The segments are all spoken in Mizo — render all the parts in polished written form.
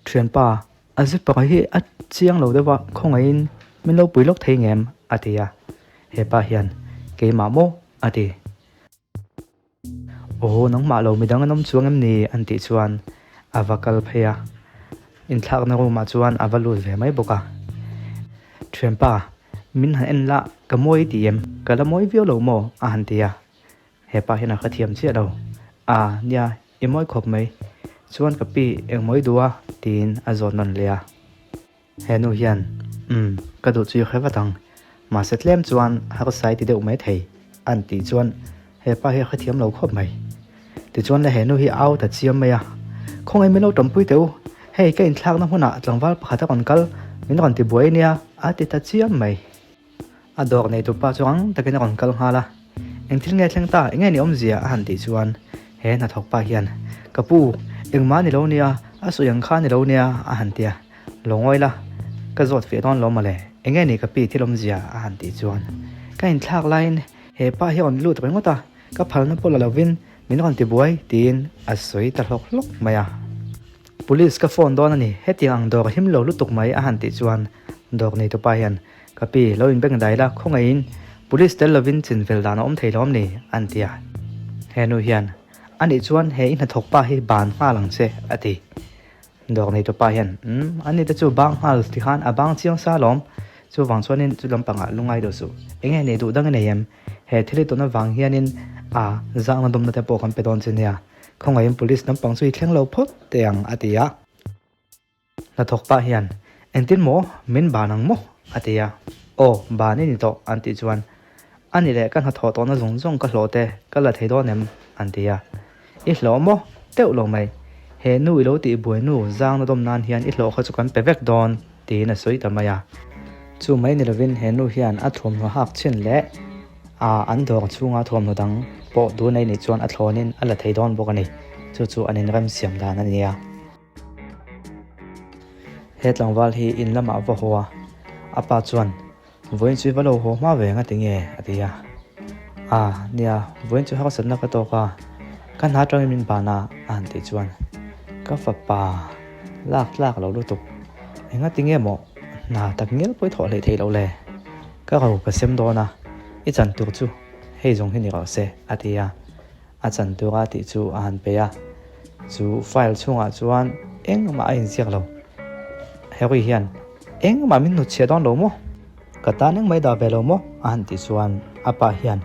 Thianpa, a zipper hi a chiang lo deuh a, khawngaihin min lo pui lawk thei ngem? a ti a. Hepa hian, Keimah maw? a ti. Aw, nangmah lo midang an awm chuang em ni? an tih chuan a va kal phei a, inthlakna room ah chuan a va lut ve mai bawk a. Thianpa, min han en la, ka mawi i ti em? Ka la mawi viau lo maw? a han ti a. Hepa hian a hrethiam chiah lo. A, nia, i mawi khawp mai. Chuan ka pi eng mawi duh a? tiin a zawt nawn leh a. He nu hian, Umm, ka duh chu i hre vat ang. Mahse tlem chuan harsa i ti deuh mai thei, an tih chuan he pa hi a hrethiam lo khawp mai. Tichuan le he nu hi a au ta chiam mai a, Khawngaih min lo tawmpui teh u, hei ka inthlakna hmunah tlangval pakhat a rawn kal, min rawn ti buai nia, a ti ta chiam mai. A dawr nei tupa chu rang takin a rawn kal nghal a, Engthil nge thleng ta, enge ni awmzia a han tih chuan he hnathawk pa hian, Ka pu, engmah ni lo nia, a sawi ang kha ni lo nia a han ti a, Lo ngawi la, ka zawt fiah dawn lo mawle, enge ni ka pi thil awmzia a han tih chuan ka inthlak laiin he pa hi a rawn lut ringawt a, ka phalna pawh la lovin min rawn ti buai tiin a sawi ta hlawk hlawk mai a. Police ka phone dawn a ni, hetiang ang dawr him lo lutuk mai a han tih chuan dawr neitupa hian Ka pi, lo inbeng dai la, khawngaihin Police tel lovin chinvel dan a awm thei lo am ni? an ti a. He nu hian, A nih chuan he i hnathawk pa hi ban nghal ang che, a ti. Dawr neitu pa hian, Umm, ani te chu bang nghal ti khan a bang chiang sa alawm, chuvang chuanin chu lampangah lungai deuh suh. Enge nei duh dang i nei em? He thil i tawn avang hianin a zahna dawmna te pawh kan pe dawn che nia, khawngaihin Police lampang chu i thleng lo phawt teh ang, a ti a. Hnathawk pah hian, Engtin maw? Min ban ang maw? a ti a. Aw, ban i ni tawh, an tih chuan, A ni leh ka hnathawh tawhna zawng zawng ka hlawh te ka la thei dawn em? an ti a. I hlawh maw? Teuh lo mai. He nu i lo tih buai nu zangna dawm nan hian i hlawh kha chu kan pe vek dawn, tiin a sawi ta mai a. Chu mai ni lovin he nu hian a thuamhnaw hak chin leh a an dawr chhunga thuamhnaw dang pawh dun a nih chuan a thlawnin a la thei dawn bawk a ni. Chu chu an inremsiam dan a ni a. He tlangval hi in lamah va haw a, a pa chuan, Vawiin chu i va lo haw hma ve ang a ti nge? a ti a. A, nia, vawiin chu harsatna ka tawk a, ka hna atangin min ban a, a han tih chuan, Ka fapa, lak tlak lo lutuk, enga ti nge maw hna tak ngial pawh i thawh hleih theih loh le? Ka ro ka sem dawn a, i chan tur chu hei zawng hi ni rawh se, a ti a. A chan tura tih chu a han pe a, chu file chhungah chuan engmah a inziak lo. Harry hian, Engmah min hnutchhiah dawn lo maw? Ka tan engmah i dah ve lo maw? a han tih chuan a pa hian,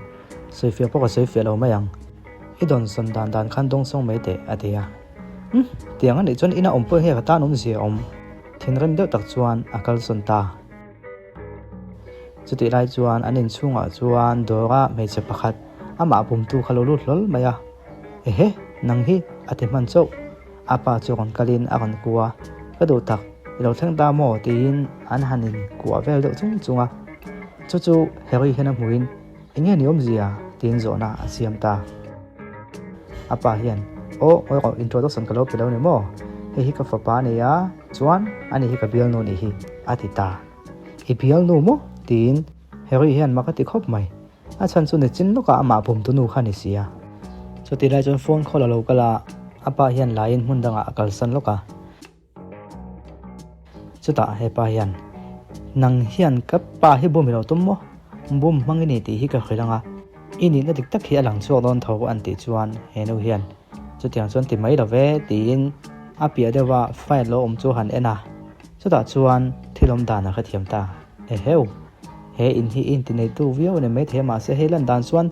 Sawifiah pawh ka sawifiah lo mai ang. I dawnsawn dan dan khan dawngsawng mai teh, a ti a. Umm, tiang a nih chuan ina awm pawh nge ka tan awmzia awm? Thinrim deuh tak chuan a kalsawn ta. Chutih lai chuan an inchhungah chuan dawra hmeichhe pakhat amah bumtu kha lo lut hlawl mai a, Ehe, nang hi a ti hman chauh. A pa chu rawn kalin a rawn kua, Ka duh tak, i lo thleng ta maw? tiin an han inkuah vel deuh chung chung a. Chu chu Harry hian a hmuhin, Eng nge ni awmzia? tiin zawhna a siam ta. A pa hian, Aw, ngawi rawh, introduction ka lo pe lo ni maw? Hei hi ka fapa a ni a, chuan ani hi ka bialnu nih hi, a ti ta. I bialnu maw? tiin Harry hian mak a ti khawp mai. A chhan chu nichin lawkah amah bumtu nu kha a ni si a. Chutih lai chuan phone call a lo kal a, a pa hian laiin hmun dangah a kalsan lawk a. Chutah hepa hian, Nang hian ka pa hi bum i lo tum maw? Bum hmang i ni tih hi ka hrilh ang a, i nihna dik tak hi a lang chhuak dawn tho an tih chuan he nu hian chutiang chuan ti mai lo ve tiin a piah deuha file lo awm chu a han en a, chutah chuan thil awm dan a hrethiam ta. Eheu! He in hi i intineitu viau a ni maithei a mahse hei lan dan chuan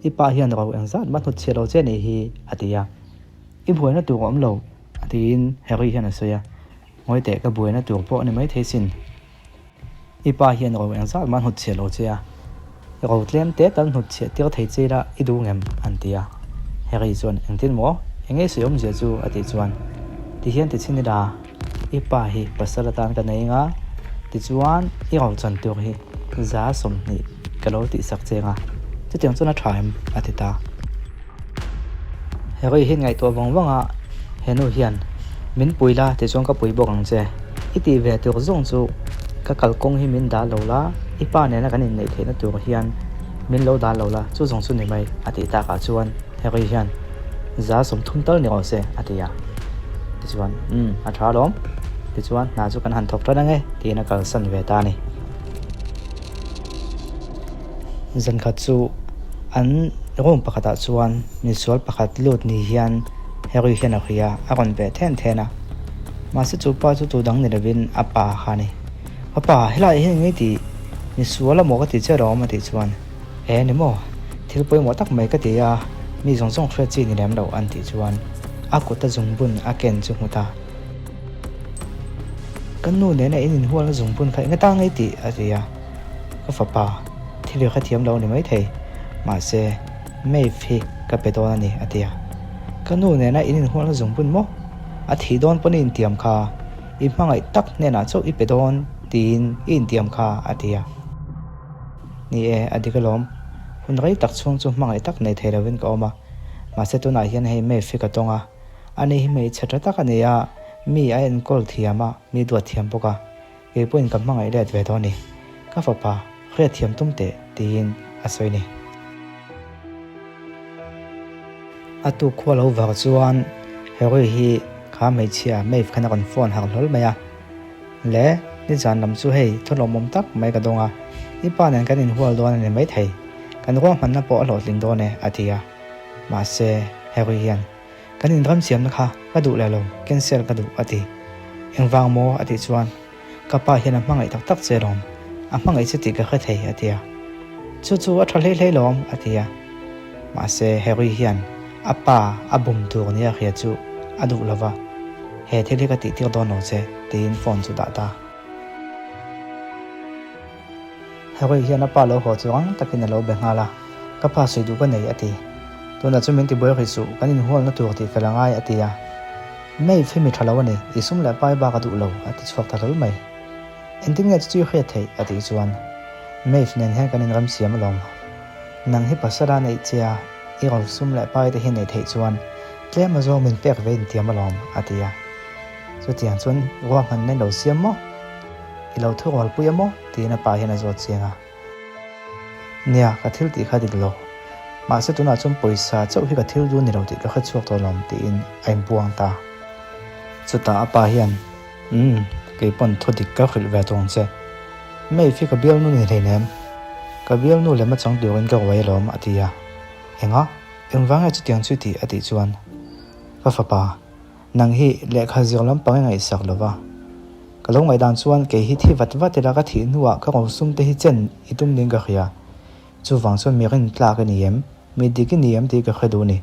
i pa hian ro engzat mah hnutchhiah lo che nih hi a ti a. I buaina tur a awm lo, tiin Harry hian a sawi a. Ngawi teh, ka buaina tur pawh a ni maithei sin. I pa hian ro engzat mah hnutchhiah lo che a, ro tlem te tal hnutchhiah tir thei che ila i duh ngem? an ti a. Harry chuan, Engtin maw? Eng nge sawi awmzia chu? a tih chuan, Ti hian ti chhin ila, i pa hi pasal atan ka nei anga, tichuan i ro chan tur hi 20% ka lo tihsak che anga, chutiang chuan a tha em? a ti ta. Harry hian ngaihtuah vang vang a, He nu hian min pui la ti chuan ka pui bawk ang che. I tih ve tur zawng chu ka kalkawng hi min dah lo la, i pa nena kan inneih theihna tur hian min lo dah lo la, chu zawng chu ni mai, a tih takah chuan Harry hian 30% tal ni rawh se, a ti a. Tichuan, Umm, a tha alawm. Tichuan, hna chu kan han thawk tan ang e, tiin a kalsan ve ta a ni. Zankhat chu an room pakhatah chuan misual pakhat lut ni hian Harry hian a hria, a rawn ve then then a. Mahse chu pa chu tu dang ni lovin a pa kha a ni. Ka pa, helaiah hian eng nge tih? Misual amaw ka ti che rawm a tih chuan. E ni maw? Thil pawimawh tak mai ka ti a, mi zawng zawng hriat chi ni lem lo an tih chuan a kut a zungbun a ken chu hmu ta. Ka nu nena in inhualna zungbun kha eng atang ngei tih a ti a, ka fapa thil hi ka thiam lo a ni maithei, mahse Maeve hi ka pe dawn a ni a ti a. Ka nu nena in inhualna zungbun maw? A thih dawn pawn i intiam kha, i hmangaih tak hnenah chauh i pe dawn tiin i intiam kha a ti a. Ni e, a dik alawm. Hun rei tak chhung chu hmangaih tak nei thei lovin ka awm a. Mahse tunah hian hei Maeve hi ka tawng a. Ani hi hmeichhe tha tak a ni a, mi a enkawl thiam a, mi duat thiam bawk a. Kei pawhin ka hmangaih let ve dawn a ni. Ka fapa, hriat thiam tum teh, tiin a sawi a ni. A tuk khua lo var chuan Harry hi kha hmeichhia Maeve khan a rawn phone harh hlawl mai a. Le, nizan lam chu hei thawhlawmawm tak mai ka dawng a, i pa nen kan inhual dawn a ni maithei, kan ruahmanna pawh a hlawhtling dawn e, a ti a. Mahse, Harry hian, Kan inramsiamna kha ka duh leh lo, cancel ka duh, a ti. Engvang maw? a tih chuan, Ka pa hian a hmangaih tak tak che lawm, a hmangaih che tih ka hre thei, a ti a. Chu chu a tha hlei hlei lawm, a ti a. Mahse, Harry hian a pa a bum tur nia hria chu a duh lo va, He thil hi ka tih tir dawn lo che, tiin phone chu dah ta. Harry hian a pa lo haw chu rang takin a lo be nghal a, Ka pa sawi duh ka nei, a ti. Tunah chu min ti buai rih suh, kan inhualna tur tih fel a ngai, a ti a. Maeve hi mi tha lo a ni, i sum leh pai bak a duh lo, a ti chhuak ta hlawl mai. Engtin nge chu chu i hriat theih? a tih chuan, Maeve nen hian kan inramsiam alawm. Nang hi pasal a neih che a, i rawn sum leh pai te hi neih theih chuan tlem a zawng min pek ve intiam alawm, a ti a. Chutiang chuan ruahmanna i lo siam maw? I lo thurualpui a maw? tiin a pa hian a zawt chiang a. Nia, ka thil tih kha dik lo. Mahse tunah chuan pawisa chauh hi ka thil dun ni lo tih ka hre chhuak tawh alawm, tiin a inpuang ta. Chutah a pa hian, Umm, kei pawn thu dik ka hrilh ve tawng che. Maeve hi ka bialnu ni hleinem. Ka bialnu lem a chang turin ka ruai alawm, a ti a. Enga? Engvang nge chutiang chu i tih? a tih chuan, Ka fapa, nang hi lehkha zir lampang i ngaihsak lo va. Ka lo ngaihdan chuan kei hi thi vat vat ila ka thih hnuah ka rosum te hi chen i tum ding ka hria. Chuvang chuan mi rin tlak i ni em? Mi dik i ni em tih ka hre duh a ni.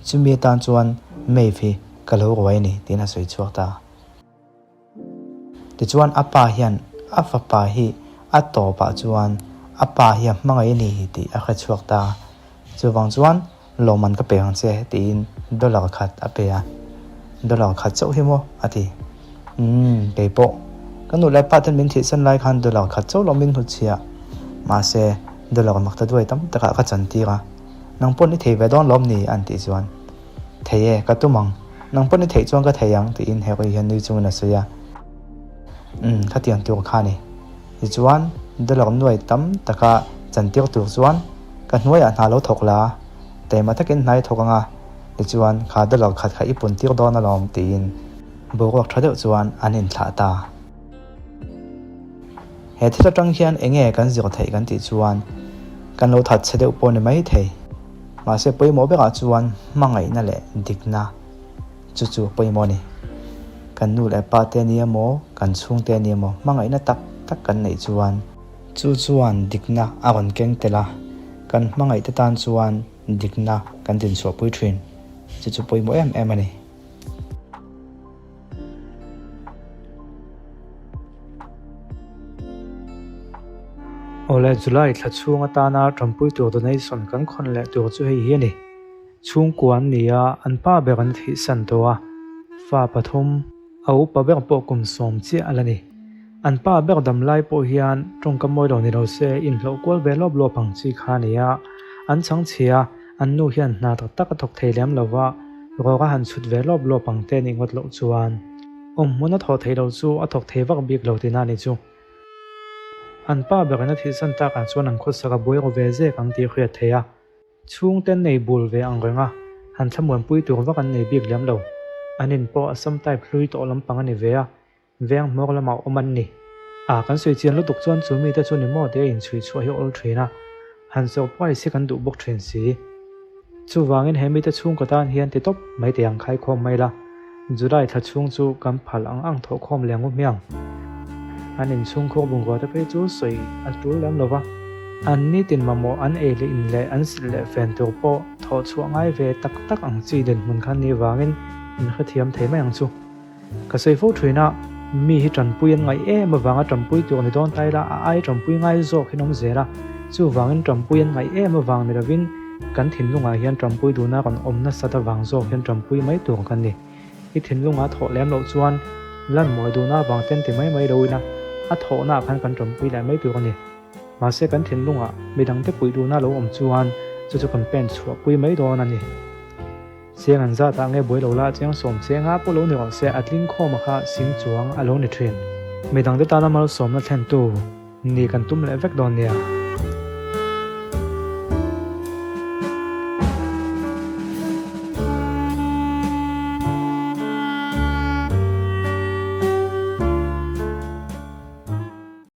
Chumi atan chuan Maeve hi ka lo ruai a ni tiin a sawi chhuak ta. Tichuan a pa hian a fapa hi a tawpah chuan a pa hi a hmangaih a ni tih a hre chhuak ta. Chuvang chuan lawmman ka pe ang che tiin dollar khat a pe a. Dollar khat chauh hi maw? a ti. Umm, kei pawh. Ka nu leh pa ten min thihsan lai khan dollar khat chauh lo min hnutchhiah. Mahse, dollar mak ta duai tam takah ka chantir a. Nang pawn i thei ve dawn lawm ni? an tih chuan. Thei e, ka tum ang. Nang pawn i theih chuan ka thei ang, tiin Harry hian nui chungin a sawi a. Umm, khatiang tur kha a ni. Tichuan, dollar nuai tam taka chantir tur chuan ka hnuaiah hna lo thawk la, taima takin hna i thawk ang a, tichuan kha dollar khat kha i pun tir dawn alawm, tiin boruak tha deuh chuan an inthlah ta. He thil atang hian eng nge kan zir theih kan tih chuan kan lo that chhe deuh pawh ni mai thei. Mahse pawimawh berah chuan hmangaihna leh dikna chu chu pawimawh a ni. Kan nu leh pa te ania maw, kan chhungte ania maw hmangaihna tak tak kan neih chuan chu chuan dikna a rawn keng tel a, kan hmangaihte tan chuan dikna kan dinchhuahpui thin. Chu chu pawimawh em em a ni. Awle July thla chhung atana tanpui tur donation kan khawn leh tur chu hei hi a ni. Chhungkua an ni a, an pa ber an thihsan tawh a, fa pathum, a upa ber pawh kum sawm chiah a la ni. An pa ber dam lai pawh hian tawngka mawi lo ni lo se inhlawh kual ve lawp lawp ang chi kha a ni a, an chhangchhia An nu hian hna tak tak a thawk thei lem lo va, rawk a han chhut ve lawp lawp ang te nih ngawt loh chuan awm hmun a thawh theih loh chu a thawk thei vak bik lo tihna a ni chu. An pa berin a thihsan takah chuan an khawsak a buai ru ve zek ang tih hriat theih a, chhungte an nei bul ve ang reng a, han thlamuanpui tur vak an nei bik lem lo. An in pawh a sam type hlui tawh lampang a ni ve a. Veng hmawr lamah awm an ni. A, kan sawi chian lutuk chuan chu mite chu ni maw tia inchhui chhuah hi awl thin a, han surprise hi kan duh bawk thin si. Chuvangin he mite chhungkaw tan hian ti tawp mai teh ang khaikhawm mai la, July thla chhung chu kan phal ang ang thawhkhawm leh ang u hmiang. An inchhungkhur bungrua te phei chu sawi a tul lem lo va, an nitin mamawh an ei leh in leh an silh leh fen tur pawh thawh chhuah ngai ve tak tak ang chi dinhmun khan ni vangin in hrethiam thei mai ang chu. Ka sawi fo thin a, mi hi tanpui an ngaih em avanga tanpui tur ni dawn ta ila a ai tanpui ngai zawk hi an awm zel a, chuvangin tanpui an ngaih em avang ni lovin kan thinlungah hian tanpui duhna rawn awm nasat avang zawk hian tanpui mai tur kan ni. I thinlunga thawh lem loh chuan lan mawi duhna avang ten ti mai mai lo ila a thawhnaah khan kan tanpui leh mai tur a ni. Mahse kan thinlungah midangte puih duhna lo awm chuan chu chu kan pen chhuahpui mai dawn a ni. Chiang an zat ah nge buai lo la chiang sawm chiang a pawh lo ni rawh se a tling khawm a kha sing chuang a lo ni thin. Midang te tana malsawmna thlentu ni kan tum leh vek dawn nia.